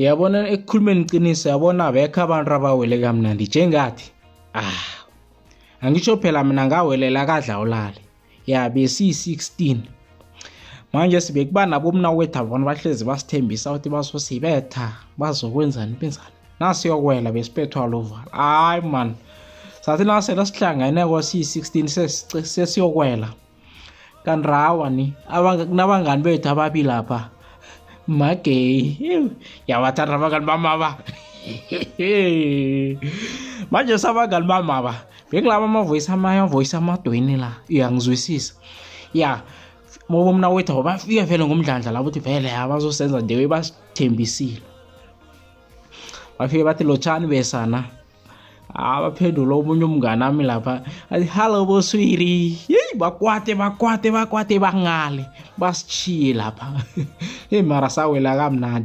Yabona ekukhulumeni iqiniso, yabona abekho abantu abawele kamnandi njengathi. Ah, angisho phela mina ngawelela kadla ulale. Ya, besiyi-16. Manje sibekuba nabo mnawethu abona bahlezi basithembisa ukuthi bazosibetha, bazokwenzani benzani. Nasiyokwela besibethwa lovalo. Hayi man. Sathi nasele sihlangeneko siyi-16 sesiyokwela. Kanti rawa ni kunabangani bethu ababili lapha mageyi yawathanda abangani bamaba. Manje sabangani bamaba bekulaba amavoyisi amanye amavoyisi amadweni la, uyangizwisisa ya ngoba mna wethu bafika vele ngomdlandla labo ukuthi vele abazosenza nje basithembisile. Bafike bathi lotshani besana, abaphendula omunye umngane ami lapha athi hallo boswiri. Yeyi bakwate bakwate bakwate bangale basishiye lapha. Hey mara sawela kamnandi.